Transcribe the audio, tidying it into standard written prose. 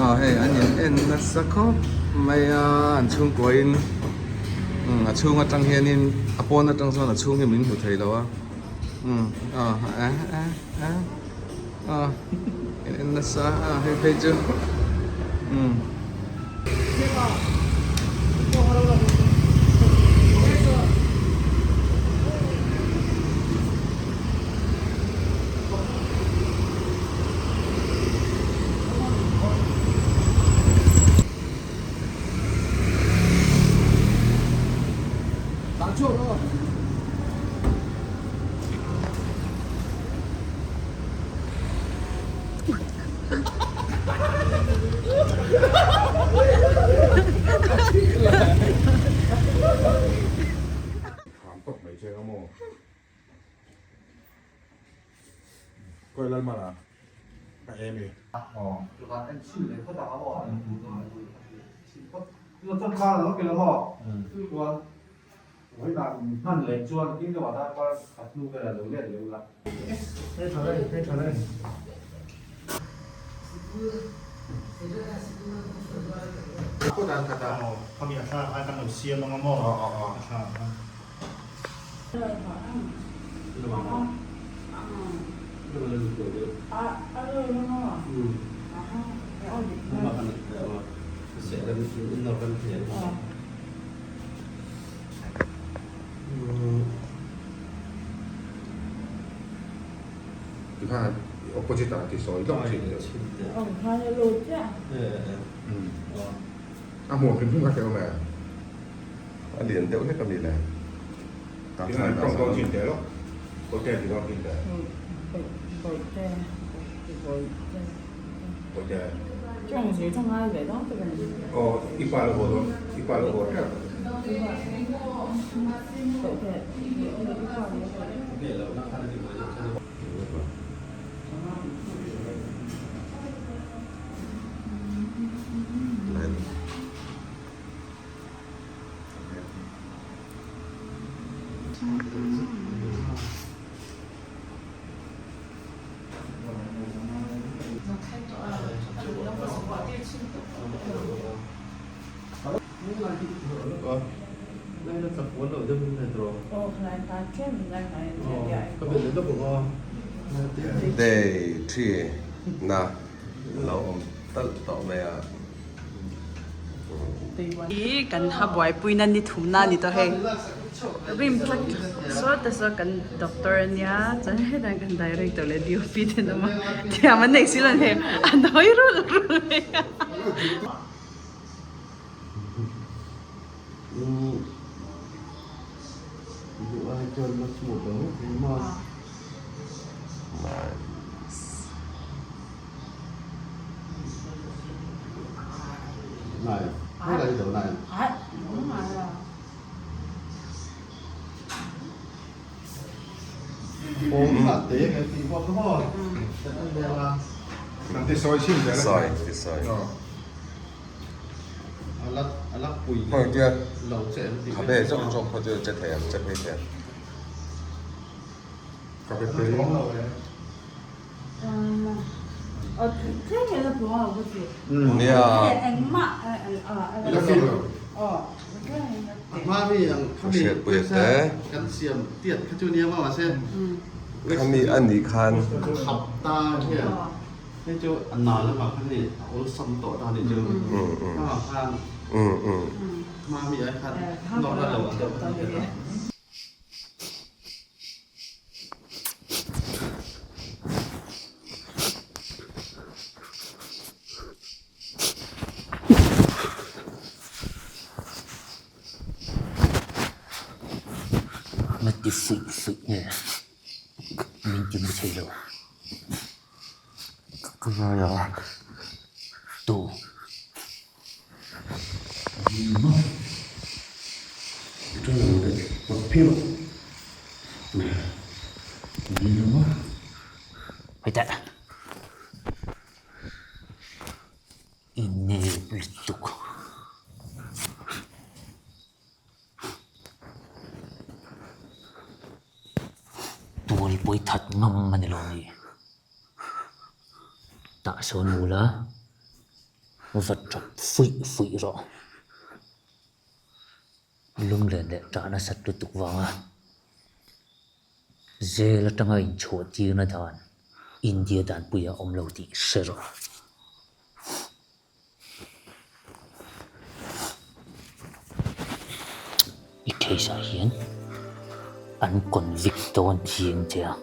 Aw hei an in en nasa khawp mai a an chhungkua in umm a chhung atang hian in a pawn atang chuan a chhung hi min hmu thei lo a umm aw eh eh eh aw in en nasa a hei phei chu umm. Kham tawp mai che emaw Kawih Lalmala ka em i. Tikhan opposite ah ti sawi lawk thin deuh. A hmuh hrim hrim kha hreh awm e. A lian deuh hlek a mi le. Tikhan an tawng dawn thin teh lawk. Bawihte an ti dawn thin teh. Bawihte. Aw i pa lo haw dawn i pa lo haw tep. Day thi na lo awm talh tawh mai a. Hi kan ha buaipuina ni thumna a ni tawh hei rim tlat saw te saw kan doctor ania chuan hetah hian kan director leh DOP te an awm a thiam an nei si lo hei an hawi rulh rulh mai a. Khabe zawk zawk pawh chu che thei ang che phei thei ang. Nia. Hriatpuia te. Khami a nih khan. Na ti fuih fuih nge min ti mu thei lo ka ngai a tu. Hei teh i nep lutuk. Tualpui that ngam a ni lo ni. Tah sawn ula. Va tap fuih fuih rawh. Lunglen leh ṭah nasat lutuk vanga Jail atanga inchhuah tirna dan India danpuia awm lo tih hre rawh. I case ah hian an convict dawn chiang che a.